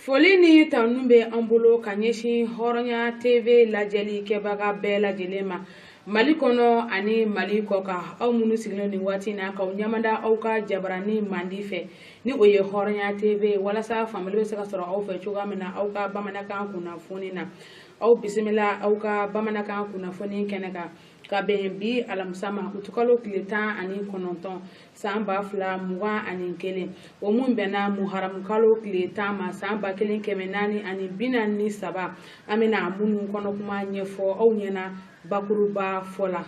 Foli ni tanu bɛ an bolo ka ɲɛsin Hɔrɔnya TV lajɛli kɛbaga bɛɛ lajɛlen ma Mali kɔnɔ ani Mali kɔkan. Aw minnu sigilen nin waati na k'aw ɲamada aw ka jabarani mandi fɛ ni o ye Hɔrɔnya TV, walasa faamuyali bɛ se ka sɔrɔ aw fɛ cogoya min na aw ka bamanankan kunnafoni na. Aw bisimila aw ka bamanankan kunnafoni kɛnɛ kan ka bɛn bi alamisa ma, utukalo tile 19, san 2021, o mun bɛnna muharamu kalo tile 10 ma, san 1443. An bɛna minnu kɔnɔ kuma ɲɛfɔ aw ɲɛna bakuruba fɔ la.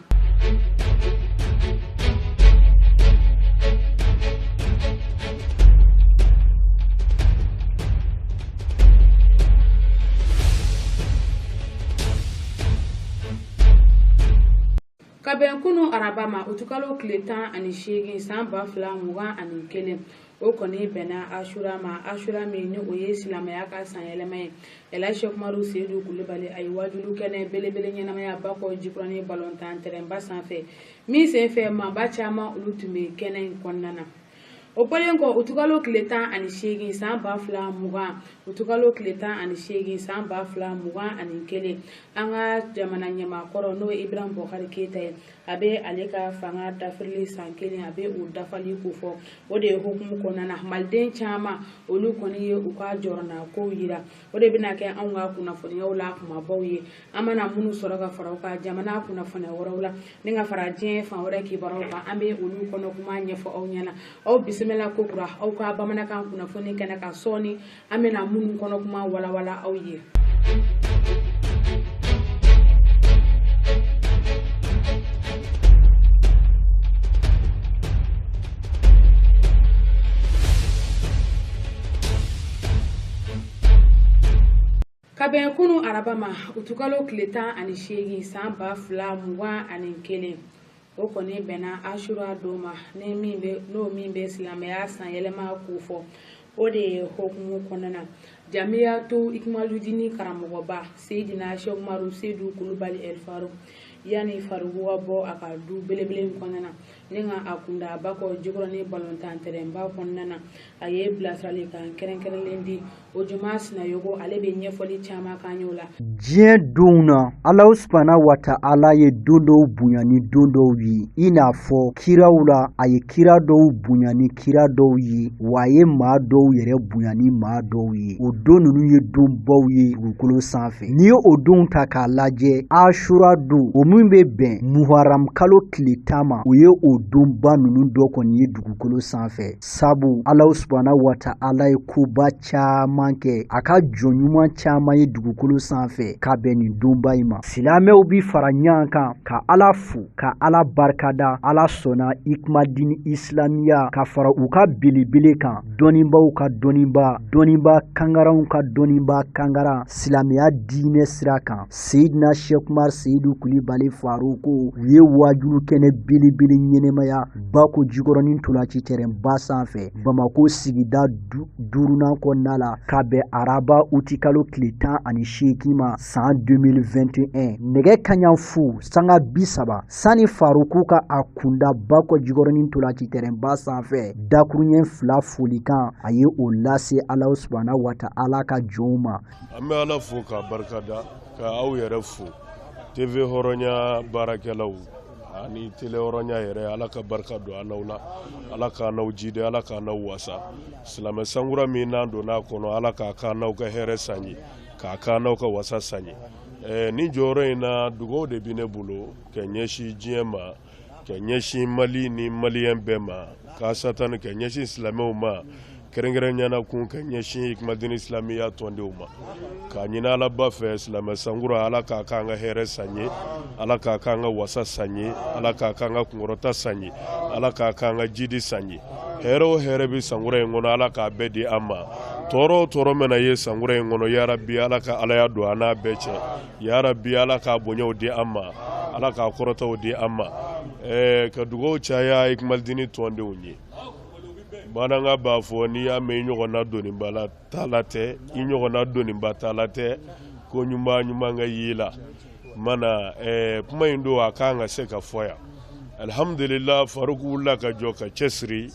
Ka bɛn kunu araba ma, utukalo tile 18, san 2021, o kɔni bɛnna asura ma, asura min ni o ye silamɛya ka sanyɛlɛma ye. Elhaji Cheikh Umaru Seyidu Kulubali, a ye wajulu kɛnɛ belebele ɲɛnamaya Bakɔ Jikɔrɔni balontan tɛrɛnba sanfɛ, min senfɛ maaba caman olu tun bɛ kɛnɛ in kɔnɔna na. O bɔlen kɔ, utukalo tile 18, san 2020, utukalo tile 18, san 2021, an ka jamana ɲɛmaakɔrɔ, n'o ye Ibrahim Bɔkari Keyita ye, a bɛ ale ka fanga dafirili san kelen, a bɛ o dafali kofɔ. O de ye hukumu kɔnɔna na, maliden caman olu kɔni ye u ka jɔrɔnakow yira. O de bɛna kɛ anw ka kunnafoniyaw la kumabaw ye, an mana minnu sɔrɔ ka fara u ka jamana kunnafoniya wɛrɛw la ni ka fara diɲɛ fan wɛrɛ kibaruyaw kan, an bɛ olu kɔnɔ kuma ɲɛfɔ aw ɲɛna. Aw bisimila kokura aw ka bamanankan kunnafoni kɛnɛ kan sɔɔni, an bɛna minnu kɔnɔ kuma walawala aw ye. Ka bɛn kunu araba ma, utukalo tile 18, san 2021, o kɔni bɛnna asura don ma, ni min bɛ n'o min bɛ silamɛya sanyɛlɛma kofɔ. O de ye hukumu kɔnɔna na, Jamiyatu Ikumaludini karamɔgɔba Seyidina Cheikh Umaru Seyidu Kulubali El Farouk, yanni Faruku ka bɔ a ka du belebele in kɔnɔna na ni ka a kunda Bakɔ Jikɔrɔni balontan tɛrɛnba kɔnɔna na, a ye bilasiralikan kɛrɛnkɛrɛnlen di. O Juma Sinayogo, ale bɛ ɲɛfɔli caman k'an ye o la. Diɲɛ donw na, Alahu subahana wa ta'ala ye don dɔw bonya ni don dɔw ye, i n'a fɔ kiraw la, a ye kira dɔw bonya ni kira dɔw ye, wa a ye maa dɔw yɛrɛ bonya ni maa dɔw ye. O don ninnu ye donbaw ye dugukolo sanfɛ. N'i ye o donw ta k'a lajɛ, Ashura don, o min bɛ bɛn Muharam kalo tile 10 ma, o ye o donba ninnu dɔ kɔni ye dugukolo sanfɛ. Sabu Alahu subahana wa ta'ala ye koba caman kɛ a ka jɔn ɲuman caman ye dugukolo sanfɛ ka bɛn nin donba in ma. Silamɛw bi fara ɲɔgɔn kan ka Ala fo, ka Ala barikada. Ala sɔnna Ikumadini Isilamiya ka fara u ka belebele kan, dɔnnibaw ka dɔnniba, dɔnniba kangaranw ka dɔnniba kangaran silamɛya diinɛ sira kan, Seyidina Cheikh Umar Seyidu Kulibali Faruku. U ye waajulu kɛnɛ belebele ɲɛnɛmaya Bako Jikɔrɔni ntolaci tɛrɛnba sanfɛ Bamako sigida duurunan kɔnɔna la, ka bɛn araba utikalo tile 18 ma, san 2021, nɛgɛ kaɲa 0 sanga 30, sani Faruku ka a kunda Bakɔ Jikɔrɔni ntolaci tɛrɛnba sanfɛ. Dakuruɲɛ fila folikan, a ye o lase Alahu subahana wa ta'ala ka jɔnw ma. An bɛ Ala fo k'a barikada, ka aw yɛrɛ fo, TV Hɔrɔnya baarakɛlaw ani télé Hɔrɔnya yɛrɛ. Ala ka barika don an n'aw la, Ala k'an n'aw jidi, Ala k'an n'aw wasa. Silamɛ sankura min n'an donna a kɔnɔ, Ala k'a k'an n'aw ka hɛrɛ san ye, k'a k'an n'aw ka wasa san ye. Nin jɔyɔrɔ in na, dugawu de bɛ ne bolo ka ɲɛsin diɲɛ ma, ka ɲɛsin Mali ni maliyɛn bɛɛ ma, k'a satani ka ɲɛsin silamɛw ma, kɛrɛnkɛrɛnyana kun ka ɲɛsin Ikumadini Isilamiya tɔndenw ma, k'a ɲini Alaba fɛ, silamɛ sankura, Ala k'a k'an ka hɛrɛ san ye, Ala k'a k'an ka wasa san ye, Ala k'a k'an ka kunkɔrɔta san ye, Ala k'a k'an ka jidi san ye. Hɛrɛ o hɛrɛ bɛ sankura in kɔnɔ, Ala k'a bɛɛ di an ma. Tɔɔrɔ o tɔɔrɔ mana ye sankura in kɔnɔ, yarabi, Ala ka alaya don an n'a bɛɛ cɛ. Yarabi, Ala k'a bonyaw di an ma, Ala k'a kɔrɔtaw di an ma. Ka dugawu caya Ikumalidini tɔndenw ye. Bamanankan b'a fɔ, n'i y'a mɛn i ɲɔgɔnna doniba la taala tɛ, i ɲɔgɔnna doniba taala tɛ, ko ɲuman ɲuman ka y'i la mana. Kuma in don, a kan ka se ka fɔ yan. Alihamudulila, Faruku wulila ka jɔ ka cɛsiri.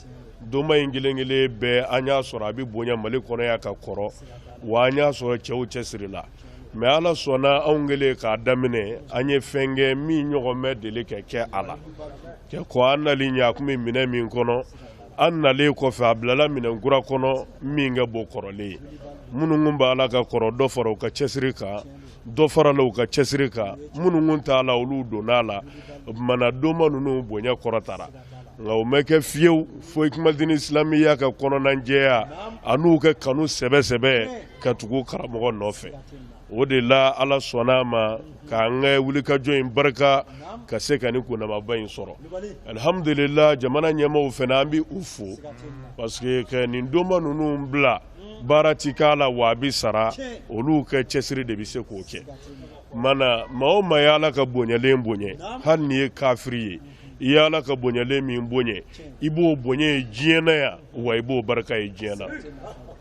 Donba in kelen kelen bɛɛ an y'a sɔrɔ a bɛ bonya Mali kɔnɔ yan ka kɔrɔ, wa an y'a sɔrɔ cɛw cɛsiri la. Mais Ala sɔnna anw kɛlen k'a daminɛ, an ye fɛn kɛ min ɲɔgɔn bɛ deli ka kɛ a la. Kɛ kɔ an nalen ɲɛ, a tun bɛ minɛn min kɔnɔ, an nalen kɔfɛ a bilala minɛn kura kɔnɔ min ka bon kɔrɔlen ye. Minnu kun b'a la ka kɔrɔ, dɔ fara u ka cɛsiri kan, dɔ farala u ka cɛsiri kan, minnu kun t'a la olu donna a la. O tuma na donba ninnu bonya kɔrɔtara, nka o ma kɛ fiyewu fo Hikmadini Islamiya ka kɔnɔnajɛya an'u ka kanu sɛbɛ sɛbɛ ka tugu karamɔgɔ nɔfɛ. O de la Ala sɔnna a ma k'an ka wulikajɔ in barika ka se ka nin kunnamaba in sɔrɔ. Alihamudulila, jamana ɲɛmaaw fana an bɛ u fo, parce que ka nin donba ninnu bila baara ti k'a la wa a bɛ sara, olu ka cɛsiri de bɛ se k'o kɛ. Mana maa o maa ye Ala ka bonyalen bonya, hali n'i ye kafiri ye, i ye Ala ka bonyalen min bonya, i b'o bonya ye diɲɛ na yan, wa i b'o barika ye diɲɛ na.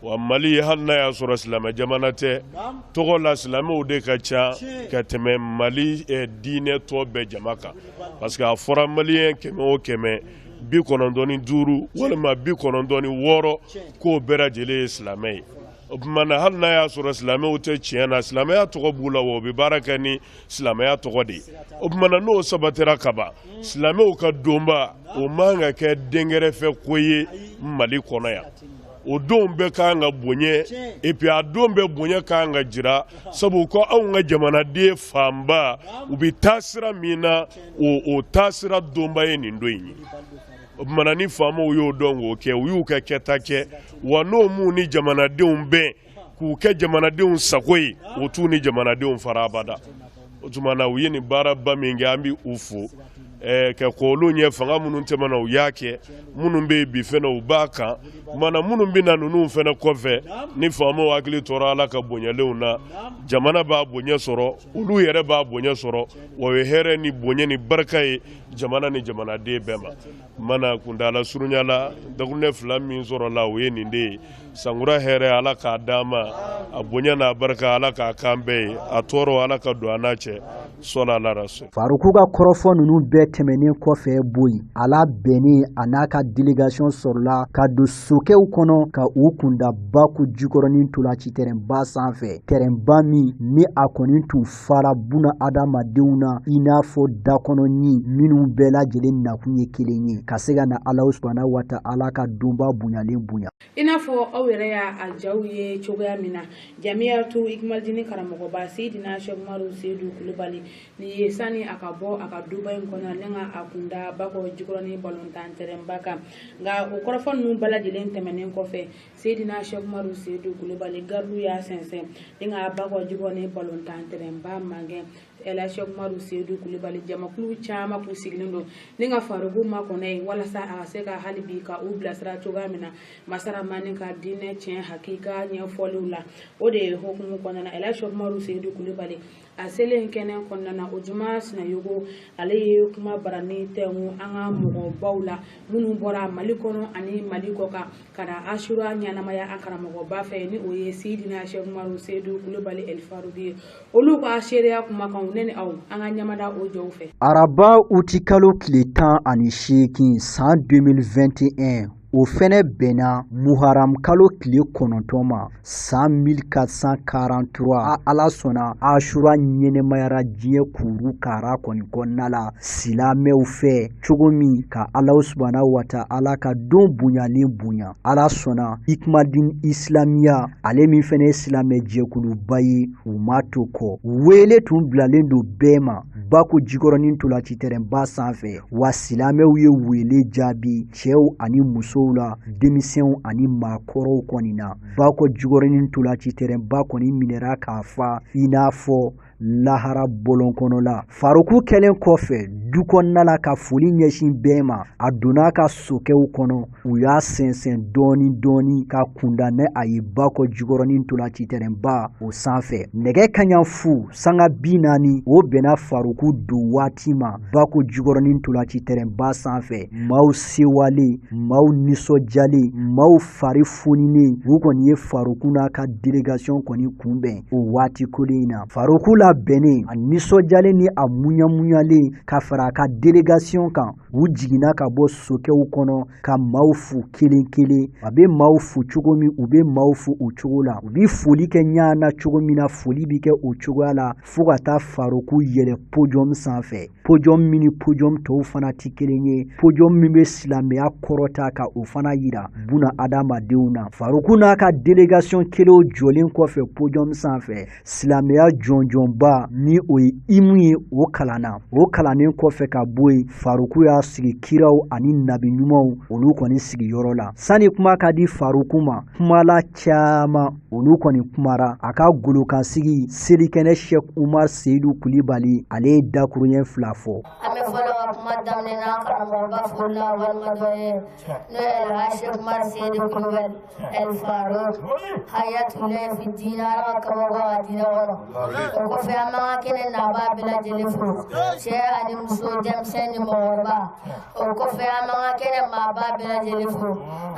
Wa Mali, hali n'a y'a sɔrɔ silamɛ jamana tɛ, tɔgɔ la silamɛw de ka ca ka tɛmɛ Mali diinɛ tɔ bɛɛ jama kan, parce que a fɔra maliyɛn 100 o 100, 95 walima 96 k'o bɛɛ lajɛlen ye silamɛ ye. O tuma na hali n'a y'a sɔrɔ silamɛw tɛ tiɲɛ na, silamɛya tɔgɔ b'u la, wa u bɛ baara kɛ ni silamɛya tɔgɔ de ye. O tuma na n'o sabatira kaban, silamɛw ka donba o man ka kɛ denkɛrɛfɛ ko ye Mali kɔnɔ yan. O don bɛɛ kan ka bonya, et puis a don bɛɛ bonya kan ka jira, sabu ko anw ka jamanaden fanba u bɛ taa sira min na, o taasira donba ye nin don in ye. O tuma na ni faamaw y'o dɔn k'o kɛ, u y'u ka kɛta kɛ, wa n'o m'u ni jamanadenw bɛn k'u kɛ jamanadenw sago ye, o t'u ni jamanadenw fara abada. O tuma na u ye nin baaraba min kɛ, an bɛ u fo ka k'olu ɲɛ. Fanga minnu tɛmɛna u y'a kɛ, minnu bɛ yen bi fɛnɛ u b'a kan, mana minnu bɛ na ninnu fɛnɛ kɔfɛ, ni faamaw hakili tora Ala ka bonyalenw na, jamana b'a bonya sɔrɔ, olu yɛrɛ b'a bonya sɔrɔ, wa o ye hɛrɛ ni bonya ni barika ye jamana ni jamanaden bɛɛ ma. Mana kuntaala surunya la, dakuruɲɛ fila min sɔrɔla o ye nin de ye. Sankura hɛrɛ Ala k'a d'an ma, a bonya n'a barika Ala k'a k'an bɛɛ ye, a tɔɔrɔ Ala ka don an n'a cɛ. Sɔla ala rasul. Faruku ka kɔrɔfɔ ninnu bɛɛ tɛmɛnen kɔfɛ, boyi ala bɛnnen a n'a ka délégation sɔrɔla ka don sokɛw kɔnɔ ka u kunda Bako Jikɔrɔni ntolaci tɛrɛnba sanfɛ, tɛrɛnba min ni a kɔni tun fara buna adamadenw na i n'a fɔ dakɔnɔɲin minnu bɛɛ lajɛlen nakun ye kelen ye, ka se ka na Alahu subahana wa ta'ala ka donba bonyalen bonya. I n'a fɔ aw yɛrɛ y'a a jaw ye cogoya min na, Jamiyatu Hikmadini karamɔgɔba Seyidina Sɛki Umaru Seyidu Kulubali ni ye sani a ka bɔ a ka duba in kɔnɔ ni ka a kunda Bakɔ Jikɔrɔni balontan tɛrɛnba kan. Nka o kɔrɔfɔ ninnu bɛɛ lajɛlen tɛmɛnen kɔfɛ, Seyidina Sɛki Umaru Seyidu Kulubali garidiw y'a sɛnsɛn ni ka Bakɔ Jikɔrɔni balontan tɛrɛnba magɛn. Ɛla Sɛki Umaru Seyidu Kulubali jamakulu caman k'u sigilen don ni ka Faruku makɔnɔ ye walasa a ka se ka hali bi ka u bilasira cogoya min na masaramani ka diinɛ tiɲɛ hakika ɲɛfɔliw la. O de ye hukumu kɔnɔna na, Ɛla Sɛki Umaru Seyidu Kulubali a selen kɛnɛ kɔnɔna na, o juma Sinayogo ale ye kuma barani tɛnku an ka mɔgɔbaw la minnu bɔra Mali kɔnɔ ani Mali kɔ kan ka na Asura ɲɛnamaya an karamɔgɔba fɛ, ni o ye Seyidina Sɛki Umaru Seyidu Kulubali El Faruku ye. Olu ka seereya kumakanw, ne ni aw an ka ɲamada o jɔw fɛ. Araba utikalo tile 18 san 2021, o fɛnɛ bɛnna Muharam kalo tile 9 ma san 1443. Ala sɔnna, Asura ɲɛnɛmayara diɲɛ kuru kara kɔni kɔnɔna la silamɛw fɛ cogo min ka Alahu subahana wa ta'ala ka don bonyalen bonya. Ala sɔnna, Hikmadini Islamiya ale min fɛnɛ ye silamɛ jɛkuluba ye, u ma to kɔ. Wele tun bilalen don bɛɛ ma Bako Jikɔrɔni ntolaci tɛrɛnba sanfɛ, wa silamɛw ye wele jaabi, cɛw ani musow la, denmisɛnw ani maakɔrɔw kɔni na. Bako Jikɔrɔni ntolaci tɛrɛnba kɔni minɛra k'a fa i n'a fɔ lahara bɔlɔn kɔnɔ la. Faruku kɛlen kɔfɛ du kɔnɔna la ka foli ɲɛsin bɛɛ ma, a donna a ka sokɛw kɔnɔ, u y'a sɛnsɛn dɔɔni dɔɔni ka kunda ni a ye Bakɔ Jikɔrɔni ntolaci tɛrɛnba o sanfɛ. Nɛgɛ kaɲa 0:40, o bɛnna Faruku don waati ma Bakɔ Jikɔrɔni ntolaci tɛrɛnba sanfɛ. Maaw sewalen, maaw nisɔndiyalen, maaw fari foninen, u kɔni ye Faruku n'a ka délégation kɔni kunbɛn o waati kelen in na. Faruku la labɛnnen, a nisɔndiyalen ni a muɲamuɲalen ka fara a ka délégation kan, u jiginna ka bɔ sokɛw kɔnɔ ka maaw fo kelen kelen. A bɛ maaw fo cogo min, u bɛ maaw fo o cogo la. U bɛ foli kɛ ɲana na cogo min na, foli bɛ kɛ o cogoya la fo ka taa Faruku yɛlɛ podium sanfɛ. Podium min ni podium tɔw fana tɛ kelen ye, podium min bɛ silamɛya kɔrɔta ka o fana yira buna adamadenw na. Faruku n'a ka délégation kelenw jɔlen kɔfɛ podium sanfɛ, silamɛya jɔnjɔnba ni o ye imu ye, o kalanna. O kalannen kɔfɛ ka bɔ yen, Faruku y'a sigi kiraw ani nabi ɲumanw olu kɔni sigiyɔrɔ la. Sani kuma ka di Faruku ma, kumala caman olu kɔni kumara. A ka golokansigi selikɛnɛ Sheikh Umar Seyidu Kulibali, ale ye dakuruɲɛ 2 fɔ. An bɛ fɔlɔ ka kuma daminɛ n'an karamɔgɔba foli la walima dɔ ye, n'o ye Alhaji Sheikh Umar Seyidu Kulibali El Farouk Hayatulahi fi diinɛ, Ala ka kabako a diinɛ kɔnɔ. O kɔfɛ an b'an ka kɛnɛ nabaa bɛɛ lajɛlen fo, cɛ ani muso, denmisɛn ni mɔgɔkɔrɔba. O kɔfɛ an b'an ka kɛnɛ maaba bɛɛ lajɛlen fo,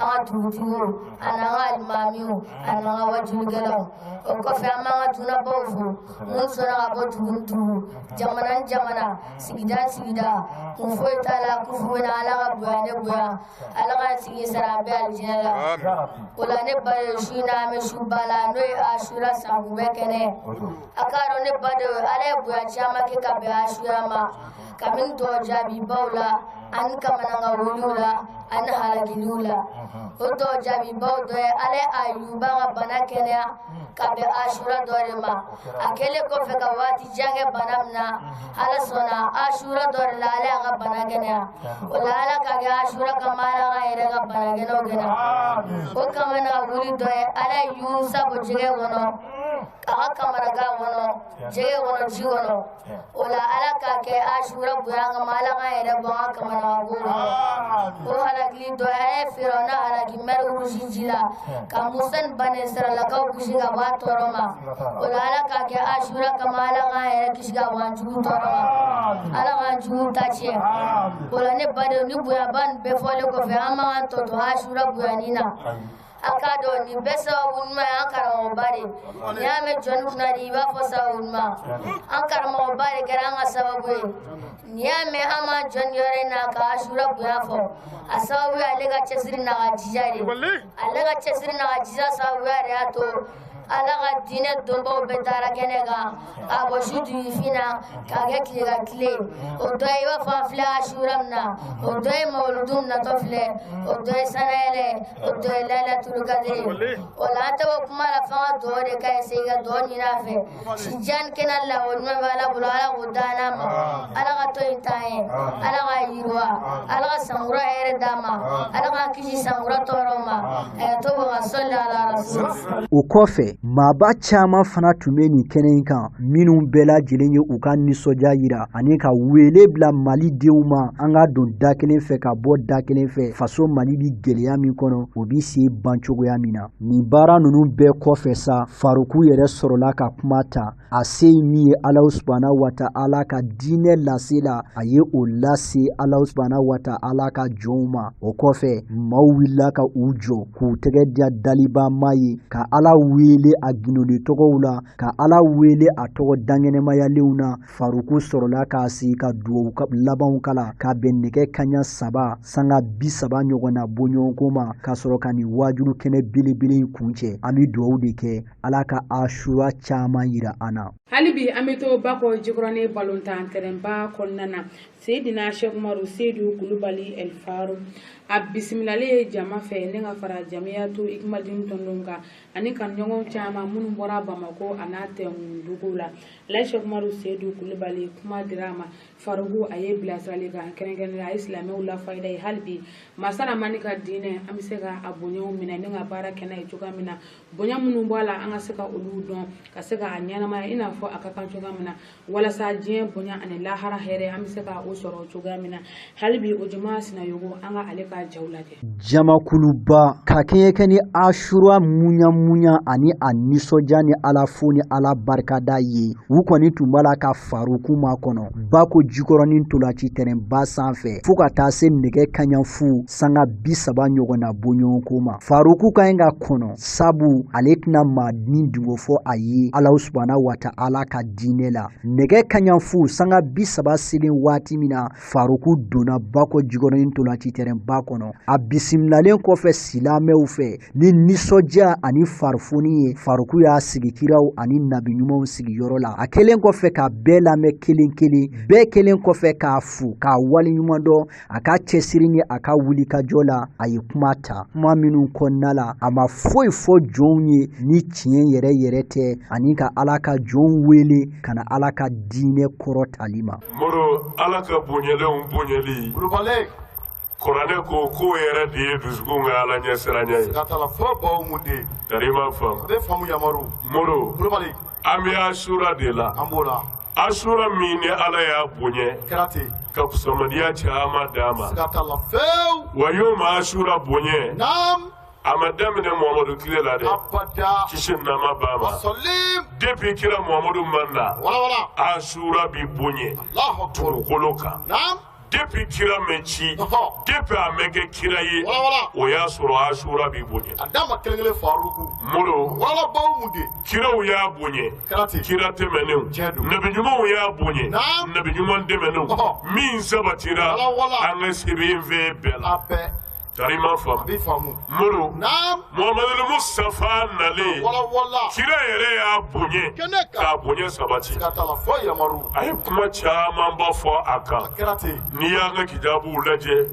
an ka dugutigiw ani an ka alimamiw ani an ka wajulikɛlaw. O kɔfɛ an b'an ka dunanbaw fo, minnu sɔnna ka bɔ dugu ni dugu, jamana ni jamana, sigida ni sigida. Kun foyi t'a la, kun foyi na, Ala ka bonya ne bonya, Ala ka sigi sara an bɛɛ alijinɛ la. O la ne ba de su in na, an bɛ su ba la, n'o ye Asura sankunbɛn kɛnɛ. A k'a dɔn ne ba de Ala ye bonya caman kɛ ka bɛn Asura ma, kabini tɔ jaabibaw la ani kamananka woliw la ani halakiliw la. O tɔ jaabibaw dɔ ye Ala ye Ayuba ka bana kɛnɛya ka bɛn Asura dɔ de ma. A kɛlen kɔfɛ ka waati jan kɛ bana min na, Ala sɔnna Asura dɔ de la, Ala y'a ka bana kɛnɛya. O la Ala ka kɛ Asura kama, Ala ka yɛrɛ ka bana kɛnɛw kɛnɛya. O kamananka wuli dɔ ye Ala ye Yunusa bɔ jɛgɛ kɔnɔ, a ka kamanagan kɔnɔ, jɛgɛ kɔnɔ, ji kɔnɔ. O la Ala k'a kɛ Asura bonya kama, Ala k'an yɛrɛ bɔ an ka kamanagan ko kɔnɔ. O halakili dɔ ye Ala ye Firawuna halaki mer rouge ji la, ka Musa ni Bani Israɛlakaw kisi ka bɔ a tɔɔrɔ ma. O la Ala k'a kɛ Asura kama, Ala k'an yɛrɛ kisi ka bɔ an jugu tɔɔrɔ ma, Ala k'an jugu ta tiɲɛ. O la ne badenw, ni bonyaba nin bɛɛ fɔlen kɔfɛ, an man kan tɔ to Asura bonyani na. A k'a dɔn nin bɛɛ sababu ɲuman ye an karamɔgɔba de ye. N'i y'a mɛn jɔnni kunna di, i b'a fɔ sababu ɲuman. An karamɔgɔba de kɛra an ka sababu ye. N'i y'a mɛn an ma jɔnni yɔrɔ in na ka Asura bonya fɔ, a sababu ye ale ka cɛsiri n'a ka jija de ye. Ale ka cɛsiri n'a ka jija sababuya de y'a to Ala ka diinɛ donbaw bɛɛ taara kɛnɛ kan, k'a bɔ su dugufin na k'a kɛ tile ka tile. O dɔ ye i b'a fɔ an filɛ Asura min na, o dɔ ye mawuludu min natɔ filɛ, o dɔ ye sanayɛlɛ, o dɔ ye Laylatul Kadiri. O la an tɛ bɔ kuma la f'an ka dugawu de ka ɲi segin ka dugawu ɲini a fɛ. Sijan ni kɛnɛ la o ɲuman bɛ Ala bolo, Ala k'o d'an n'a ma, Ala ka to in t'an ye, Ala ka yiriwa, Ala ka sankura hɛrɛ d'an ma, Ala k'an kisi sankura tɔɔrɔ ma. A to ka sɔli ala rasul. O kɔfɛ, maaba caman fana tun bɛ nin kɛnɛ in kan, minnu bɛɛ lajɛlen ye u ka nisɔndiya yira ani ka wele bila malidenw ma, an ka don da kelen fɛ ka bɔ da kelen fɛ, faso Mali bi gɛlɛya min kɔnɔ, o bi se ban cogoya min na. Nin baara ninnu bɛɛ kɔfɛ sa, Faruku yɛrɛ sɔrɔla ka kuma ta. A se ye min ye Alahu subahana wa ta'ala ka diinɛ lase la, a ye o lase Alahu subahana wa ta'ala ka jɔnw ma. O kɔfɛ, maaw wulila ka u jɔ k'u tɛgɛ da dalibama ye, ka Ala wele a gindolen tɔgɔw la, ka Ala wele a tɔgɔ dankɛnɛmayalenw na. Faruku sɔrɔla k'a sigi ka duwawu labanw kala ka bɛn nɛgɛ kanɲɛ 3 sanga 30 ɲɔgɔnna bɔɲɔgɔnko ma, ka sɔrɔ ka nin waajulu kɛnɛ belebele in kuncɛ. An bɛ duwawu de kɛ Ala ka Asura caman yira an na. Hali bi an bɛ to Bakɔ Jikɔrɔni balontan tɛrɛnba kɔnɔna na. Seyidina Sheikh Umaru Seyidu Kulubali El Faru a bisimilalen ye jama fɛ ne ka fara jamiyatu Ikumadini tɔndenw kan ani ka ɲɔgɔn caman minnu bɔra Bamakɔ a n'a tɛnkundugu la. Alayi Sheikh Umaru Seyidu Kulubali kuma dira a ma. Faruku a ye bilasirali kan kɛrɛnkɛrɛnnenya a ye silamɛw lafayida ye hali bi masa Ramani ka diinɛ an bɛ se ka a bonyaw minɛ ni ka baara kɛ n'a ye cogoya min na, bonya minnu b'a la an ka se ka olu dɔn ka se ka a ɲɛnamaya i n'a fɔ a ka kan cogoya min na, walasa diɲɛ bonya ani lahara hɛrɛ an bɛ se ka o sɔrɔ cogoya min na. Hali bi o jama Sinayogo an ka ale ka ka jaw lajɛ. Jamakuluba ka kɛɲɛ kɛ ni Ashura muɲa ani a nisɔndiya ni Ala fo ni Ala barikada ye, u kɔni tun b'a la ka Faruku makɔnɔ Bako Jikɔrɔni ntolaci tɛrɛnba sanfɛ fo ka taa se nɛgɛ kanɲɛ fu sanga 30 ɲɔgɔnna bɔɲɔgɔnko ma. Faruku ka ɲi ka kɔnɔ, sabu ale tɛna maa ni dungo fɔ a ye Alahu subahana wa ta'ala ka diinɛ la. Nɛgɛ kanɲɛ fu sanga 30 selen waati min na, Faruku donna Bako Jikɔrɔni ntolaci tɛrɛnba kɔnɔ. A bisimilalen kɔfɛ silamɛw fɛ ni nisɔndiya ani farifoni ye, Faruku y'a sigi kiraw ani nabi ɲumanw sigiyɔrɔ la. A kɛlen kɔfɛ ka bɛɛ lamɛn kelen kelen, bɛɛ kɛlen kɔfɛ k'a fo k'a waleɲuman dɔn a ka cɛsiri ni a ka wulikajɔ la, a ye kuma ta. Kuma minnu kɔnɔna la, a ma foyi fɔ jɔnw ye ni tiɲɛ yɛrɛ yɛrɛ tɛ, ani ka Ala ka jɔnw wele ka na Ala ka diinɛ kɔrɔtali ma. Moro, Ala ka bonyalenw bonyali. Kuranɛ ko k'o yɛrɛ de ye dusukun ka Ala ɲɛsiranɲɛ ye. Tari ma faamu. Moro, an bɛ Asura de la. Asura min ni Ala y'a bonya ka kusamadiya caman d'a ma. Wa y'o ma Asura bonya, a ma daminɛ Muhamadu tile la dɛ. Kisi nama b'a ma. Depuis kira Muhamadu ma na, Asura bi bonya dugukolo kan. Depuis kira mɛ ci, depuis a mɛ kɛ kira ye, o y'a sɔrɔ Asura bi bonya. Moro, kiraw y'a bonya, kira tɛmɛnenw, nabi ɲumanw y'a bonya, nabi ɲuman tɛmɛnenw, min sabatira an ka sɛbɛn fɛn bɛɛ la. Tari ma faamu. Moro, Muhamadu Mustafa nalen, kira yɛrɛ y'a bonya k'a bonya sabati. A ye kuma camanba fɔ a kan. N'i y'an ka kitabuw lajɛ,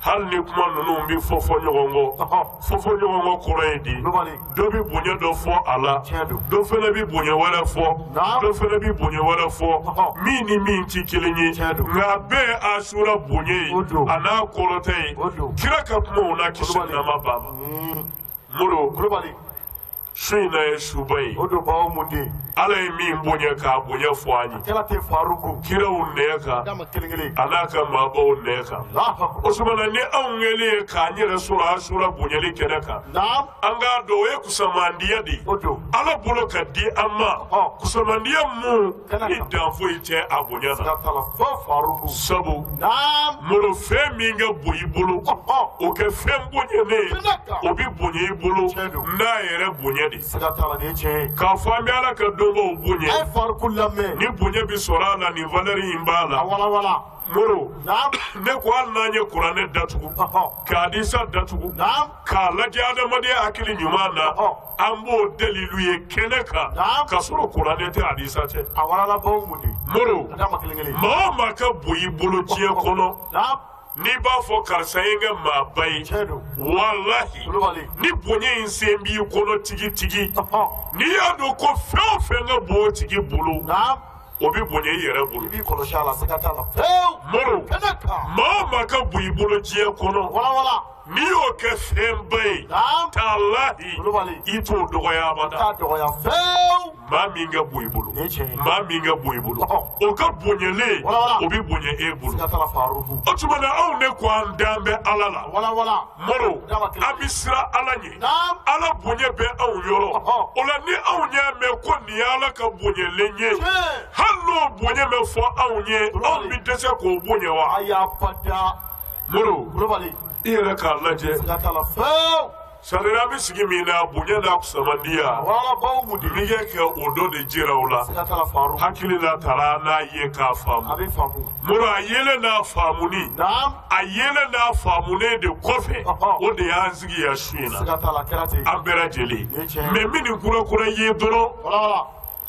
hali ni kuma ninnu bɛ fɔ fɔ ɲɔgɔn kɔ, fɔ fɔ ɲɔgɔn kɔ kɔrɔ ye di, dɔ bɛ bonya dɔ fɔ a la, dɔ fana bɛ bonya wɛrɛ fɔ, dɔ fana bɛ bonya wɛrɛ fɔ, min ni min ti kelen ye, nka a bɛɛ ye Asura bonya ye, a n'a kɔrɔtɛ ye. Kira ka kumaw n'a kisi nama b'a ma. Moro, su in na ye suba ye. Ala ye min bonya k'a bonya fɔ an ye. Kiraw nɛ kan, a n'a ka maabaw nɛ kan. O tuma na ni anw kɛlen ye k'an yɛrɛ sɔrɔ Asura bonyali kɛnɛ kan, an k'a dɔn o ye kusamandiya de ye Ala bolo ka di an ma. Kusamandiya mun ni dan foyi tɛ a bonya na. Sabu Moro, fɛn min ka bon i bolo, o kɛ fɛn bonyanen ye, o bɛ bonya i bolo n'a yɛrɛ bonya de. K'a fɔ an bɛ Ala ka donbaw bonya, ni bonya bɛ sɔrɔ a la, ni valeur in b'a la. Moro, ne ko hali n'an ye kuranɛ datugu, k'a hadisa datugu, k'a lajɛ adamadenya hakili ɲuman na, an b'o dalilu ye kɛnɛ kan k'a sɔrɔ kuranɛ tɛ, hadisa tɛ. Moro, maa o maa ka bon i bolo diɲɛ kɔnɔ, n'i b'a fɔ karisa ye n kɛ maaba ye, walahi ni bonya in sen b'i kɔnɔ tigitigi, n'i y'a dɔn ko fɛn o fɛn ka bon o tigi bolo, o bɛ bonya i yɛrɛ bolo. Moro, maa o maa ka bon i bolo diɲɛ kɔnɔ, n'i y'o kɛ fɛnba ye, talahi i t'o dɔgɔya abada. Maa min ka bon i bolo, maa min ka bon i bolo, o ka bonyalen, o bɛ bonya e bolo. O tuma na anw de ko an dan bɛ Ala la. Moro, an bɛ siran Ala ɲɛ, Ala bonya bɛ anw yɔrɔ. O la ni anw y'a mɛn ko nin ye Ala ka bonyalen ye, hali n'o bonya bɛ fɔ anw ye, anw bɛ dɛsɛ k'o bonya wa? Moro, i yɛrɛ k'a lajɛ. Sari an bɛ sigi min na, bonya n'a kusamandiya, n'i y'a kɛ o dɔ de jira o la, hakili la taara n'a ye k'a faamu. Moro, a yelen n'a faamuni, a yelen n'a faamunen de kɔfɛ, o de y'an sigi yan su in na, an bɛɛ lajɛlen. Mɛ min ni kura kura ye dɔrɔn,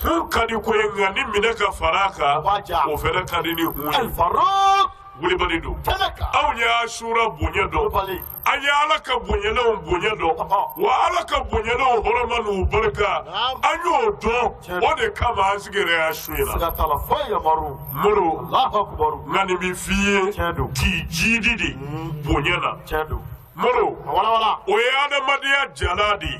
hun ka di ko ye, nka ni minɛ ka fara a kan, o fana ka di ni hun ye. Wulibali don. Anw ye Asura bonya dɔn, an ye Ala ka bonyalenw bonya dɔn, wa Ala ka bonyalenw hɔrɔma n'u barika, an y'o dɔn, o de kama an sigira yan su in na. Moro, nka nin bɛ f'i ye k'i jiidi de bonya na. Moro o ye adamadenya jala de ye.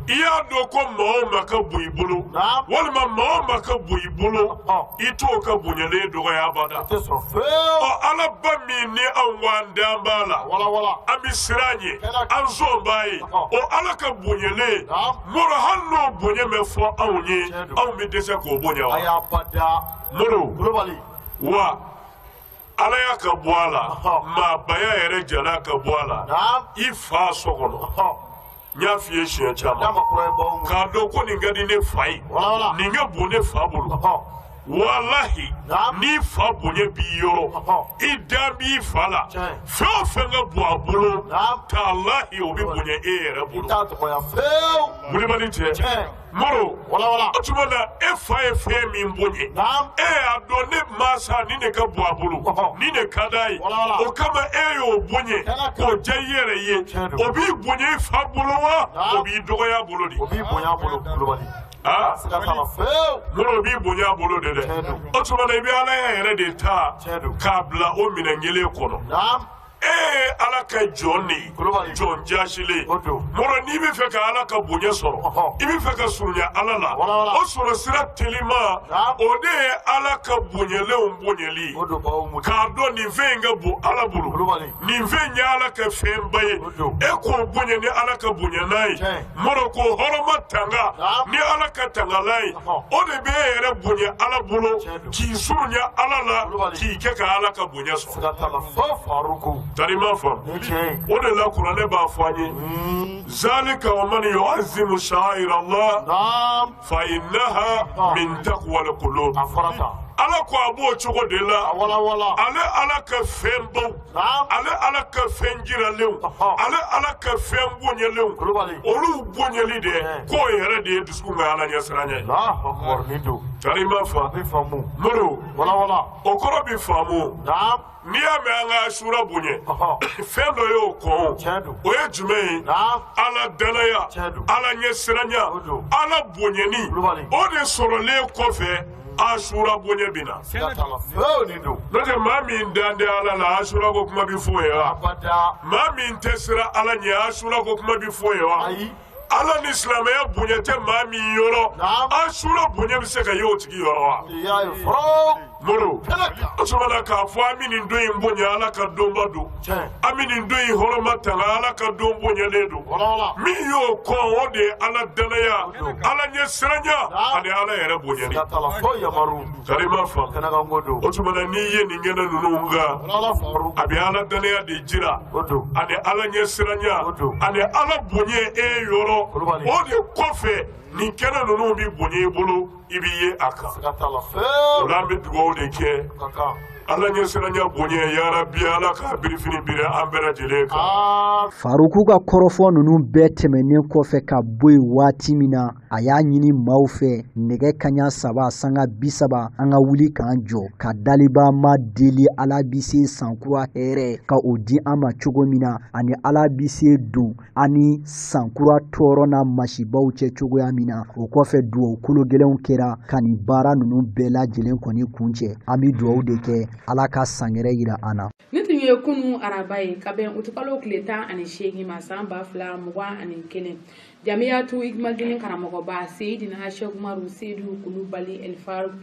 I y'a dɔn ko maa o maa ka bon i bolo, walima maa o maa ka bon i bolo, i t'o ka bonyalen dɔgɔya abada. Ɔ Alaba min ni anw ko an dan b'a la, an bɛ siran ɲɛ, an sɔn b'a ye, o Ala ka bonyalen, Moro hali n'o bonya bɛ fɔ anw ye, anw bɛ dɛsɛ k'o bonya wa? Moro wa Ala y'a ka bɔ a la, maabaya yɛrɛ jala ka bɔ a la, i fa so kɔnɔ. N y'a f'i ye siɲɛ caman k'a dɔn ko nin ka di ne fa ye, nin ka bon ne fa bolo. Walahi n'i fa bonya b'i yɔrɔ, i dan b'i fa la, fɛn o fɛn ka bon a bolo, talahi o bɛ bonya e yɛrɛ bolo. Wulibali cɛ. Moro o tuma na e fa ye fɛn min bonya, e y'a dɔn ne mansa ni ne ka bon a bolo, ni ne ka d'a ye, o kama e y'o bonya k'o diya i yɛrɛ ye, o b'i bonya i fa bolo wa o b'i dɔgɔya a bolo de? O b'i bonya a bolo Kulubali. Moro o b'i bonya a bolo de dɛ. O tuma na i bɛ Ala yɛrɛ de ta k'a bila o minɛn kelen kɔnɔ. E Ala ka jɔn de ye, jɔn jaasilen. Moro n'i bɛ fɛ ka Ala ka bonya sɔrɔ, i bɛ fɛ ka surunya Ala la, o sɔrɔ sira telima o de ye Ala ka bonyalenw bonyali ye. K'a dɔn nin fɛn in ka bon Ala bolo, nin fɛn in ye Ala ka fɛnba ye, e k'o bonya ni Ala ka bonya n'a ye. Moro k'o hɔrɔma tanga ni Ala ka tangala ye, o de bɛ e yɛrɛ bonya Ala bolo, k'i surunya Ala la, k'i kɛ ka Ala ka bonya sɔrɔ. Tarima faamu. O de la kuranɛ b'a fɔ an ye, zalika wa man yu'azzimu sha'air Allah fa innaha min taqwal qulub. Ala ko a b'o cogo de la, ale Ala ka fɛn baw, ale Ala ka fɛn jiralenw, ale Ala ka fɛn bonyalenw, olu bonyali de k'o yɛrɛ de ye dusukun ka Ala ɲɛsiranɲɛ ye. Tarima faamu. Moro o kɔrɔ bi faamu. N'i y'a mɛn an ka Asura bonya, fɛn dɔ y'o kɔn, o ye jumɛn ye? Ala danaya, Ala ɲɛsiranya, Ala bonyani, o de sɔrɔlen kɔfɛ Asura bonya bɛ na. N'o tɛ maa min dan tɛ Ala la, Asura ko kuma bɛ f'o ye wa? Maa min tɛ siran Ala ɲɛ, Asura ko kuma bɛ f'o ye wa? Ala ni silamɛya bonya tɛ maa min yɔrɔ, Asura bonya bɛ se ka ye o tigi yɔrɔ wa? Moro o tuma na k'a fɔ an bɛ nin don in bonya, Ala ka donba don, an bɛ nin don in hɔrɔma tanga, Ala ka don bonyalen don. Min y'o kɔn, o de ye Ala danaya, Ala ɲɛsiranya ani Ala yɛrɛ bonyali. Tarima faamu. O tuma na n'i ye nin kɛnɛ ninnu kan, a bɛ Ala danaya de jira, ani Ala ɲɛsiranya, ani Ala bonya e yɔrɔ. O de kɔfɛ nin kɛnɛ ninnu bɛ bonya i bolo, i bɛ ye a kan. O la an bɛ dugawu de kɛ, Ala ɲɛsiranya bonya yarabi, Ala k'a birifini biri an bɛɛ lajɛlen kan. Faruku ka kɔrɔfɔ ninnu bɛɛ tɛmɛnen kɔfɛ ka bɔ yen waati min na, a y'a ɲini maaw fɛ nɛgɛ kanɲɛ 3:30 an ka wuli k'an jɔ ka daliba ma deli Ala bi se sankura hɛrɛ ka o di an ma cogo min na, ani Ala bi se don ani sankura tɔɔrɔ n'a masibaw cɛ cogoya min na. O kɔfɛ duwawu kolo gɛlɛnw kɛra ka nin baara ninnu bɛɛ lajɛlen kɔni kuncɛ. An bɛ duwawu de kɛ Ala ka san wɛrɛ yira an na. Nin tun ye kunu araba ye ka bɛn utukalo tile 18 ma san 2021. Jamiyatu Ijmadini karamɔgɔba Seyidina Sɛki Umaru Seyidu Kulubali El Faruk